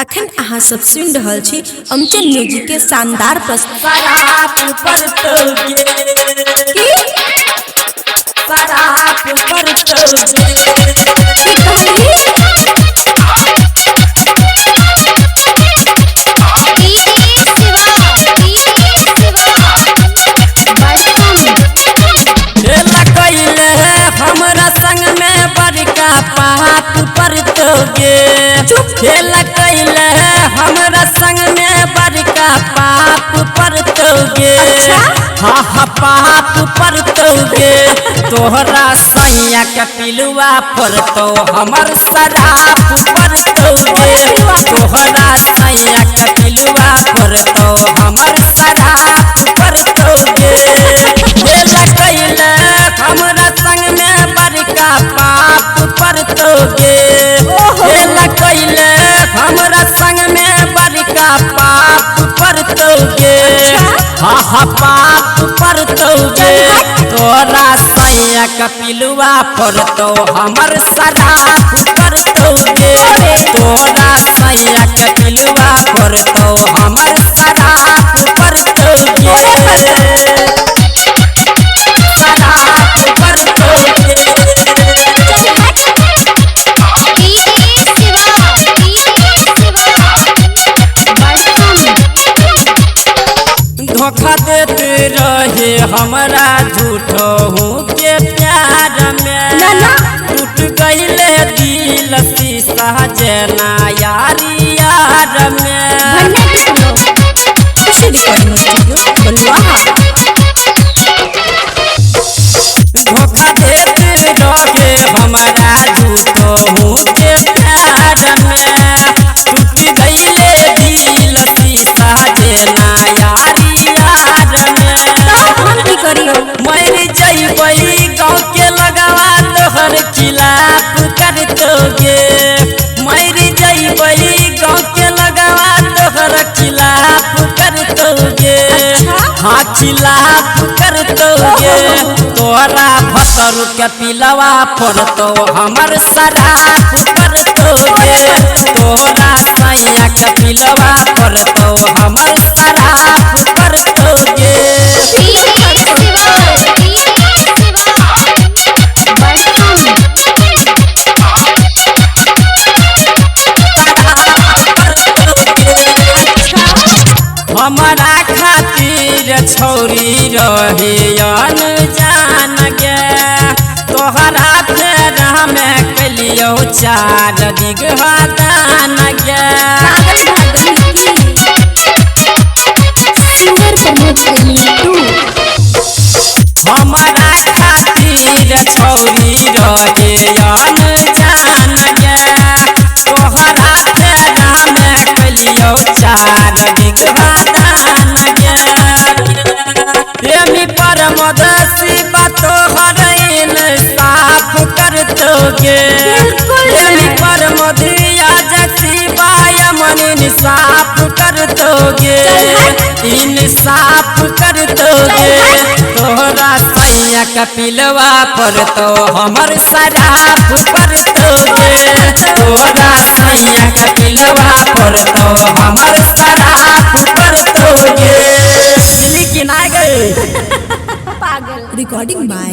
अखन अहाँ सब सुनि रहल छी अमचन म्यूजिक के शानदार प्रस्तुति। की कहली? डीजे शिवा, डीजे शिवा, बसंत। खेला कैले हमरा संग में बड़का पाप पर तोगे। खेला कैले हमरा संग में बड़का पाप पर तोगे। अच्छा? हाँ हाँ पाप पर तोगे। तोहरा सैया के पिलुआ पर तो हमर शराब पर तोगे। तोहरा सैया के पिलुआ पर तो हमर शराब पर तोगे। खेला कैले हमरा संग में बड़का पाप पर तोगे। खेला कैले हमरा संग में बड़का पाप पर तोगे। हाँ हाँ पाप पर तोगे। तोरा सैया के पिलुआ पर तो हमर शराब पर तोगे। तोरा सैया के पिलुआ पर तो हमर शराब पर तोगे। डीजे शिवा, डीजे शिवा, बसंत। धोखा देते रहे हमरा झूठो के प्यार में। ना, ना। टूट गईले दिल शीशा जेना यारी यार में। भन्ना टिकलो। खुशी रिकॉर्डिंग स्टूडियो बलुआहा। धोखा देते रहे हमरा झूठो के प्यार में। टूट गईले दिल शीशा जेना यारी यार में। तो हम की करियो? मर जइबै गाँव के लगवा तोहर खिलाफ कर दोगे। मर जइबै गाँव के लगवा तोहर खिलाफ कर दोगे। हाँ खिलाफ कर दोगे। तोरा भतर के पिलवा पर तो हमर शराब कर दोगे। तोरा सैया के पिलवा पर तो हमर शराब कर दोगे। डीजे शिवा, डीजे शिवा, बसंत। हमरा खातिर छौरी रहे अनजान गे। तोहरा फेरा में कलियौ 4 बीघा दान गे। पागल भा गई की? सिंगर प्रमोद प्रेमी टू। हमरा खातिर छौरी रहे अनजान गे। तोहरा फेरा में कलियौ 4 बीघा दान गे। प्रेमी परमद शिवा तोहर इंसाफ कर दोगे। प्रेमी परमद शिवा यमन इंसाफ कर दोगे। इंसाफ कर दोगे। तोहरा सैया के पिलवा पर तो हमर शराब पर दोगे। तोहरा सैया के पिलवा पर तो हमर शराब पर दोगे। दिल्ली किनारे गए। Recording by